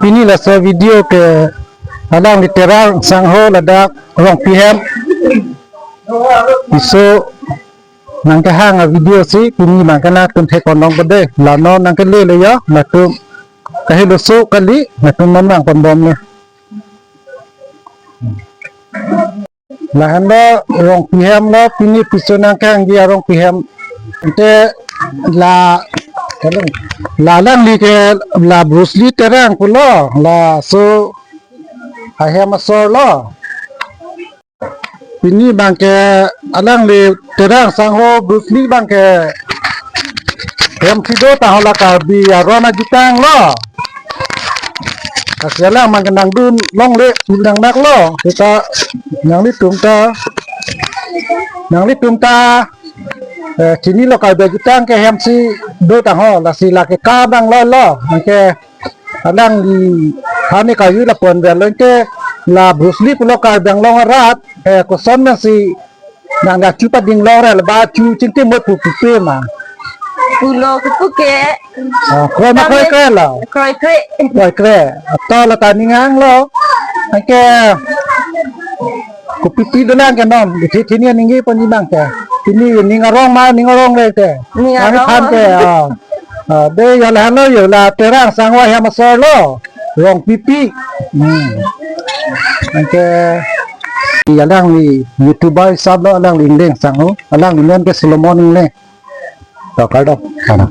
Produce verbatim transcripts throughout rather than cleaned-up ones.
pini laso video ke alangli Terang Sangho ladak Rongpi hem piso nangkehang a-video si pini nangkehang atum thek-ong bade. La non nangkele le ya, latum kahelo so kali, latum non nangpon bom le. Lahenlo Rongpi hem lo, pini piso nangkehangji a-Rongpi hem. Ante la, la alangli ke la Bruce Lee Terang pulo, laso ahem asor lo. Pini abangke alangli Terang Sangho Bruce Lee abangke hem si do ta hala Karbi aron ajutang lo. Lasi alang abangke nangdun longle pu nangnak lo. Seta nanglitum ta, nanglitum ta, eh, chinilo, Karbi ajutang ke hem si do tangho, lasi lake ka abang lo lo. Anke alangli hani kayu lapu-an vel lo, anke la Bruce Lee pulo Karbi Anglong arat, eh, koson nangsi nang, nang chu pading long ra, la ba chu chingti mot pu pipe ma. Pulo kepu ke. Ah, kroi ma kroi kre lo. Kroi kre. Kroi kre. Ato la ta ning hang lo. Anke kopipi dolang ke non. Ithi thini ningje pon ni abangke. Thini ning arong ma, ning arong le ke. Ning arong. Nangphan ke, ah. Ah, de ya lahenlo yo, la Terang Sangho ahem asor lo. Rongpipi. Hmm. Anke ya alangli YouTuber hisap lo, alangli Ingleng Sangho, alangli non ke Solomon Ingleng. To kardom. Kardom.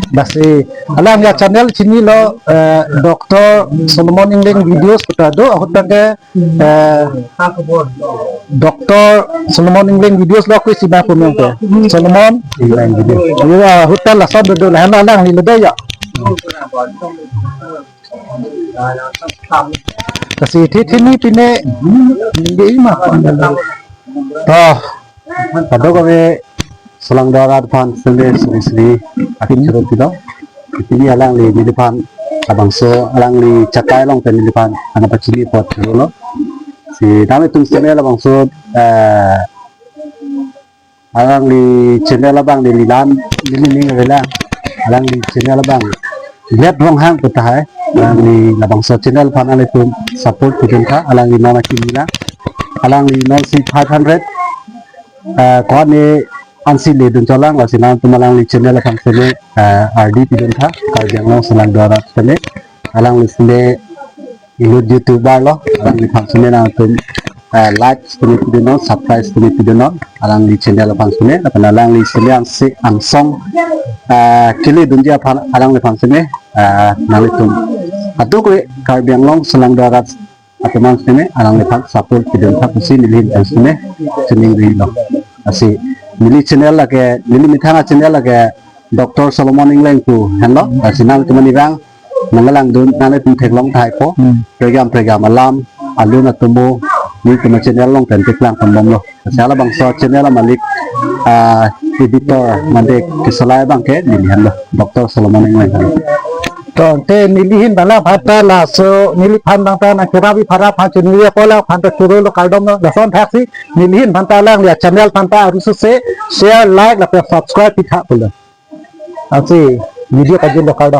Lasi alangli a-channel chinilo, eh, Doctor Solomon Ingleng Videos pu ta do, ahut abangke eh, Doctor Solomon Ingleng Videos lo, kuisi ba puno ke. Solomon Ingleng Videos. Iya, ahut ta lason do do, lahenlo alangli le do ya. Lasi ithi thini pine, ningje ma. To, kadokave Solangdo arat aphan sene suri suri akin churut pidong. Pini alangli neliphan labangso alangli chatai along pen neliphan ana pachini apot churut lo. Si nanglitum sene labangso, eh, alangli channel abang neli lam, neli ning avelang. Alangli channel abang Let Ronghang pu tahai. Alangli labangso channel aphan nanglitum support pidun tha. Alangli non akimi lang. Alangli non si five hundred, eh, ko-an ansi ledun cholang, lasi nangtum alangli channel aphan sene, eh, ardi pidun tha, Karbi Anglong Solangdo arat sene, alangli sene inut YouTuber lo, alangliphan sene nangtum, eh, like sene pidun non, subscribe sene pidun non, alangli channel aphan sene, lapen alangli sene angse angsong, eh, keledunji aphan alangliphan sene, eh, nanglitum. Atu kre Karbi Anglong Solangdo arat atum an sene alangliphan support pidun tha pusi neli hin sene chiningri lo. Lasi neli channel lake, neli methang a-channel lake Doctor Solomon Ingleng pu henlo. Lasi nangtum ani abang nanglangdun, nanglitum theklong tahai po. Hmm. Program program alam, alun atomo, nelitum a-channel along pen paklang pon bom lo. Lasi halabangso channel amalik, ah, editor mande kesolai abangke neli henlo, Doctor Solomon Ingleng henlo. To ante neli hin abang aphan ta laso, neliphan abang ta nangkerap-i aphan ra aphan chini ya ko la aphan ta choro lo, kardom lo, lason thaksi neli hin aphan ta alangli a-channel aphan ta arususe share, like lapen subscribe pitha pulo. Ansi video kajut lo, kardom.